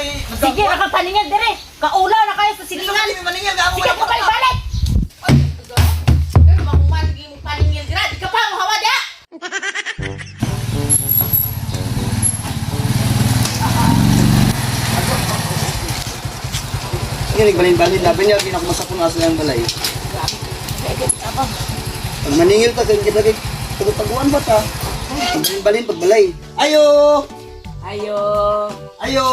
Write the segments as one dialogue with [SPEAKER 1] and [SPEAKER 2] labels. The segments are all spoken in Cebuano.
[SPEAKER 1] pa'y
[SPEAKER 2] Sige, nakapaningil dire. Kaulaw na kayo sa silingan. Sige, kabalik-balik. Pero makuman mo paningil dira, di ka pa mo hawa dia.
[SPEAKER 1] Sige, nagbalin-balin. Labi niya, pinakumasakon na sa iyang balay. Pag maningil ka, kaya kita kay taguan ba ta? Pagbalin-balin, pagbalay. Ayo!
[SPEAKER 2] Ayo.
[SPEAKER 1] Ayo!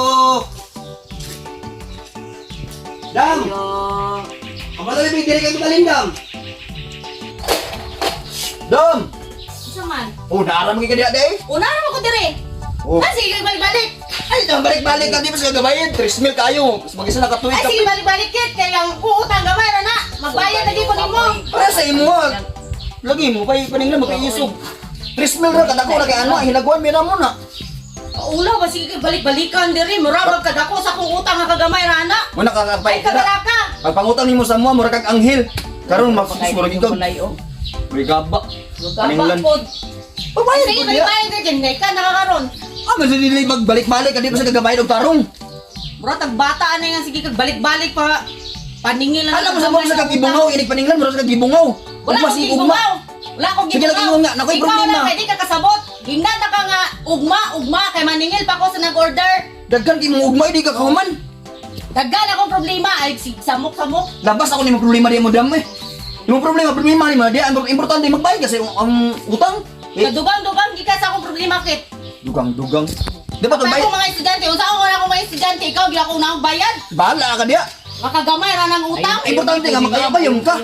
[SPEAKER 1] Dam!
[SPEAKER 2] Ayo.
[SPEAKER 1] Ang balay, may diri kayo balin, Dam! Dam!
[SPEAKER 2] Unsa man?
[SPEAKER 1] Oh, naara mo kay day.
[SPEAKER 2] Una naman ko dire.
[SPEAKER 1] Oh.
[SPEAKER 2] Ah, sige, balik-balik.
[SPEAKER 1] Ay, dam, balik-balik ka, di pa sa gagabayan. 3 mil kayo. Mas mag-isa na katuig
[SPEAKER 2] Ay,
[SPEAKER 1] ka.
[SPEAKER 2] sige, balik-balik kit. Kaya ang uutang gamay ra na. Magbayad lagi ko nimo.
[SPEAKER 1] Para sa imo, ah. Lagi mo, pa'y paninglan, magkaisog. 3 mil ra, kadako na kay ano, hinaguan, mira mo na.
[SPEAKER 2] Kaulaw ba sige balik-balikan dire. Mura magkadako sa akong utang nga kagamay ra na.
[SPEAKER 1] Muna ka
[SPEAKER 2] Ay,
[SPEAKER 1] kapay.
[SPEAKER 2] kagalaka.
[SPEAKER 1] Pagpangutang nimo sa mua, mura kag anghel. Karon masus mura gid kag. May gaba. Paninglan.
[SPEAKER 2] Gaba pod.
[SPEAKER 1] Pabayad
[SPEAKER 2] Sige,
[SPEAKER 1] po niya.
[SPEAKER 2] balik-balik ka dyan. Ka nakakaron.
[SPEAKER 1] Ah, mas dili magbalik-balik ka di pa sa gagabayad og tarong.
[SPEAKER 2] Mura tag bata ana nga sige kag balik-balik pa. Paningil lang.
[SPEAKER 1] Alam mo sa mga sa kag ibungaw, inig paninglan mura sa kag ibungaw.
[SPEAKER 2] Wala
[SPEAKER 1] Ugma
[SPEAKER 2] akong
[SPEAKER 1] si ugma.
[SPEAKER 2] gibungaw. Wala akong
[SPEAKER 1] Sige,
[SPEAKER 2] gibungaw.
[SPEAKER 1] lagi mo nga. Nakoy
[SPEAKER 2] Ikaw
[SPEAKER 1] problema.
[SPEAKER 2] lang kay di ka kasabot. Gingnan na ka nga ugma, ugma kay maningil pa ko sa nag-order.
[SPEAKER 1] Daghan kay mong ugma di ka kahuman.
[SPEAKER 2] Daghan akong problema ay samok-samok.
[SPEAKER 1] Labas ako nimo problema di mo dam eh. Imong problema, problema ni mo di ang importante magbayad kasi ang utang. Eh,
[SPEAKER 2] Kadugang-dugang gikan sa akong problema kit.
[SPEAKER 1] dugang-dugang. Di ba
[SPEAKER 2] Kaya
[SPEAKER 1] kag
[SPEAKER 2] akong mga estudyante, unsa ako wala akong mga estudyante, ikaw gyud ako na akong bayad.
[SPEAKER 1] bahala ka diya.
[SPEAKER 2] Makagamay ra ng utang.
[SPEAKER 1] Importante nga makayabayom ka.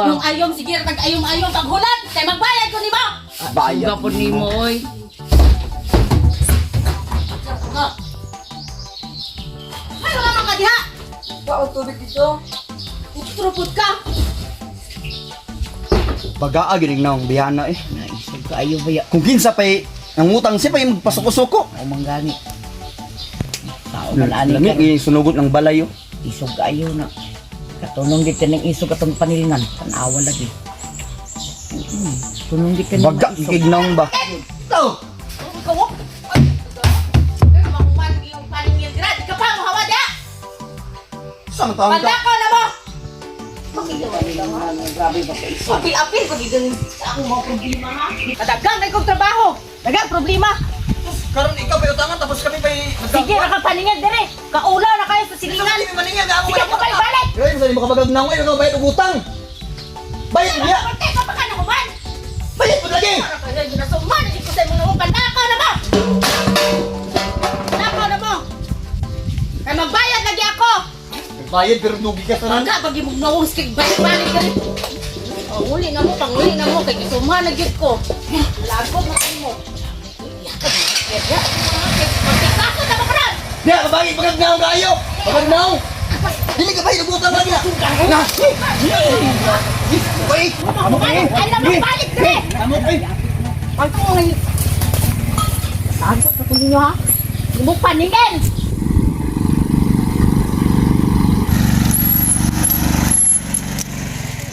[SPEAKER 2] Yung ayom sige ra tag ayom-ayom paghulat kay magbayad ko nimo.
[SPEAKER 1] Bayad.
[SPEAKER 3] Gapon nimo oy.
[SPEAKER 2] Ay wala man ka diha.
[SPEAKER 3] Wa tubig dito.
[SPEAKER 2] Utrupot ka.
[SPEAKER 1] Bagaa ginig na ang bihana eh.
[SPEAKER 3] Naisog kaayo ba ya?
[SPEAKER 1] Kung kinsa pa'y nangutang siya pa'y magpasuko-suko.
[SPEAKER 3] Ako manggani. Tao man ani
[SPEAKER 1] Lami,
[SPEAKER 3] karon.
[SPEAKER 1] eh, sunugot ng balay oh.
[SPEAKER 3] Isog kaayo na. Katunong gid ka ng isog atong panilingan. Tanawa lagi. Tunong gid ka ng
[SPEAKER 1] Baga,
[SPEAKER 3] isog.
[SPEAKER 1] gignaong ba? Tao!
[SPEAKER 2] Ikaw oh. Ay, pero makuman yung paningil dira, di ka pa mo hawa diha.
[SPEAKER 1] Saan taon ka?
[SPEAKER 2] Pagdako na mo.
[SPEAKER 3] Grabe ba ka isog?
[SPEAKER 2] Apil-apil pag ganun sa akong mga problema ha. Kadagang kay kong trabaho. Dagang problema.
[SPEAKER 1] Karon ikaw pa'y utangan tapos kami pa'y
[SPEAKER 2] Sige, nakapaningil dire. Kaulaw na kayo sa silingan. Sige, kabalik-balik.
[SPEAKER 1] Ay, saan mo kabagag naong eh, ikaw bayad og utang. Bayad niya!
[SPEAKER 2] Korte ka pa ka na human.
[SPEAKER 1] Bayad mo lagi!
[SPEAKER 2] Para kayo ginasuman, hindi ko sa imong naong nakaw na mo. Nakaw na mo. Kay magbayad lagi ako.
[SPEAKER 1] Bayad pero dugi ka tanan.
[SPEAKER 2] Pagka pag imong naong sige balik-balik ka rin. Panguli na mo, panguli na mo kay gisuman na gyud ko. Lagot na mo. Magtikaso na mo karon.
[SPEAKER 1] Diya, kabagi, bagag naong kayo! Bagag naong! Dili ka bayad og utang lagi na! Na! Wait! Amo kayo!
[SPEAKER 2] Ay na magbalik dire.
[SPEAKER 1] Amo kayo!
[SPEAKER 2] Ang tungay. Lagot na ko ninyo ha. Imong paningin.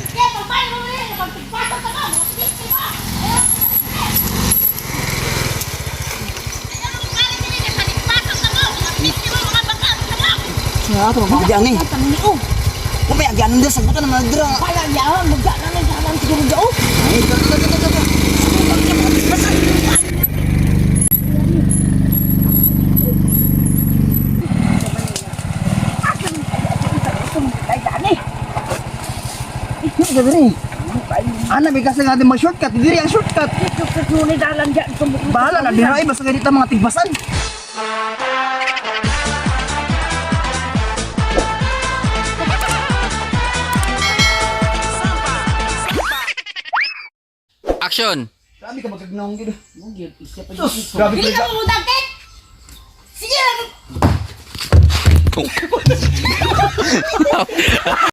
[SPEAKER 2] Sige, pagbayad mo rin. Pagtigpaso ka mo, mga biktima.
[SPEAKER 1] Sa ato, magdiyan eh. Kung may agyanan dira, sagutan naman dira.
[SPEAKER 2] Kaya yan, magdaan na lang siguro dyan.
[SPEAKER 1] Ay, tara, tara, tara, tara. Ana, may kasi nga mag shortcut. Diri ang shortcut. Bahala na, dira ay basta ganito mga tigbasan.
[SPEAKER 4] Action!
[SPEAKER 1] Grabe ka magkagnaong gid.
[SPEAKER 3] Isa pa
[SPEAKER 1] Sus, grabe
[SPEAKER 2] Dili
[SPEAKER 1] ka.
[SPEAKER 2] ka mamutang, Ket! Sige lang!